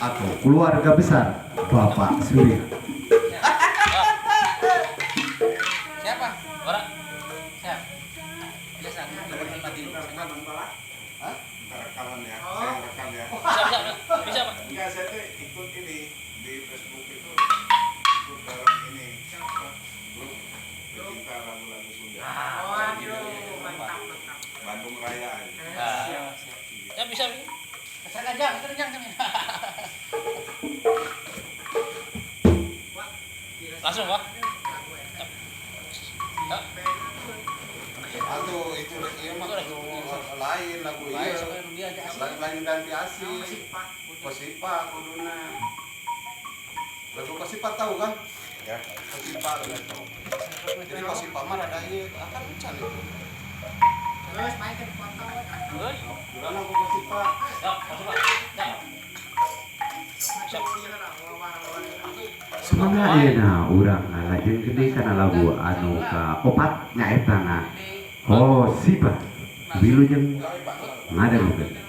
Atau keluarga besar Bapak Surya. Siapa? Ora. Siap. Biasa. Mati dulu. Hah? Ntar rekaman ya, saya rekam ya. Bisa, bisa, bisa, Pak. Enggak, saya tuh ikut ini di Facebook itu, ikut dalam ini grup pecinta lagu-lagu Sunda. Waduh, mantap, mantap. Bandung Raya ini. Nah, siap. Ya, bisa, bisa. Terang, terang, terang. Langsung, Pak. Ya. Atau itu iya mah kudu lain lagu iya. Lain, lain ganti asih. Kosipa kuduna. Lagu Kosipa tahu kan? Ya, Kosipa gitu. Jadi Kosipa mah rada ieu akan encan itu. Terus main ke foto. Terus. Dulu lagu Kosipa. Ya, langsung, Pak. Ya. Siap. Semoga ayeuna urang ngalajengkeun deui kana lagu anu kaopat, nyaeta na Kosipa. Wilujeng ngadangukeun.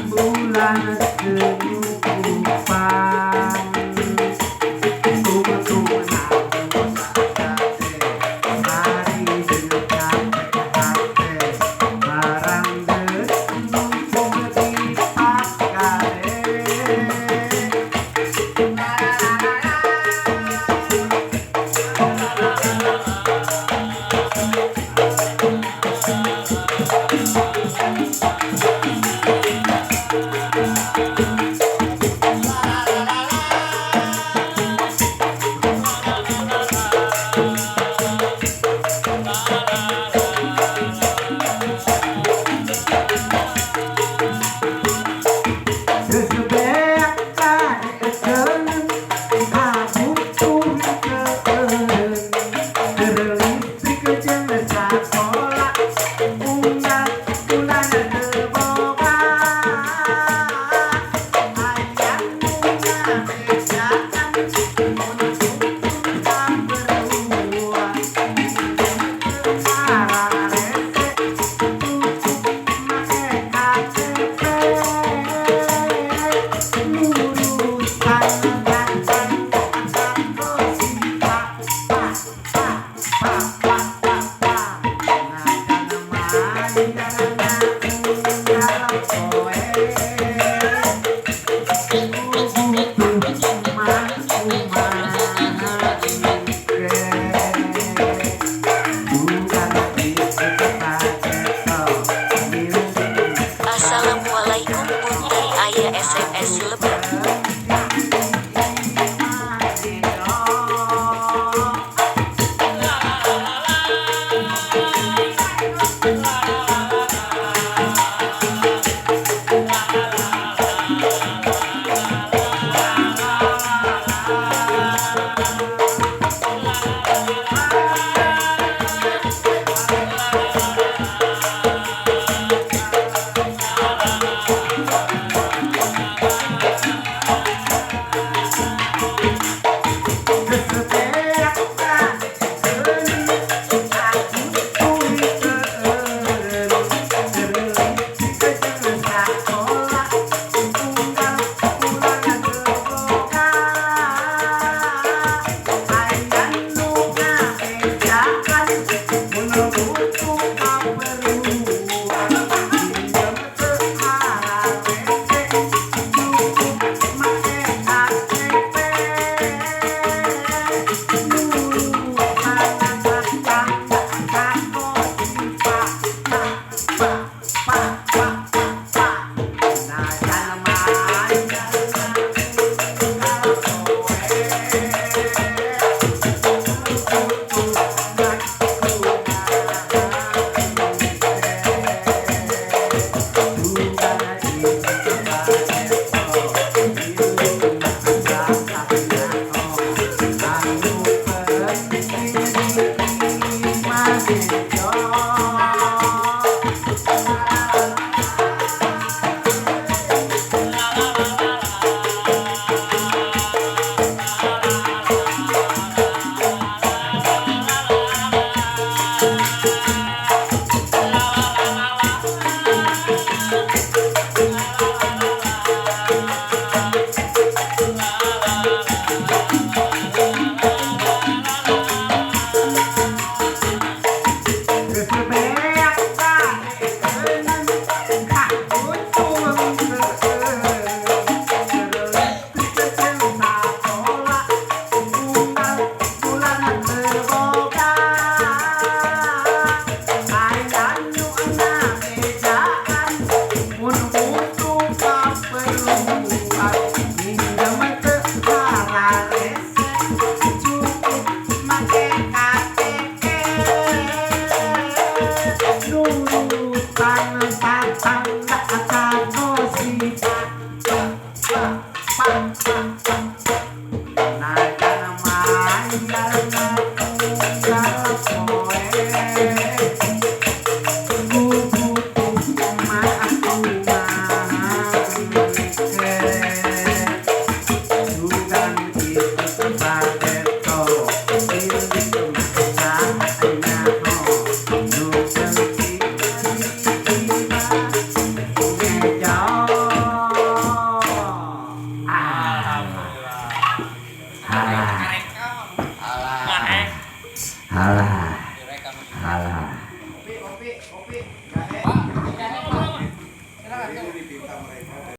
Bulan senyum.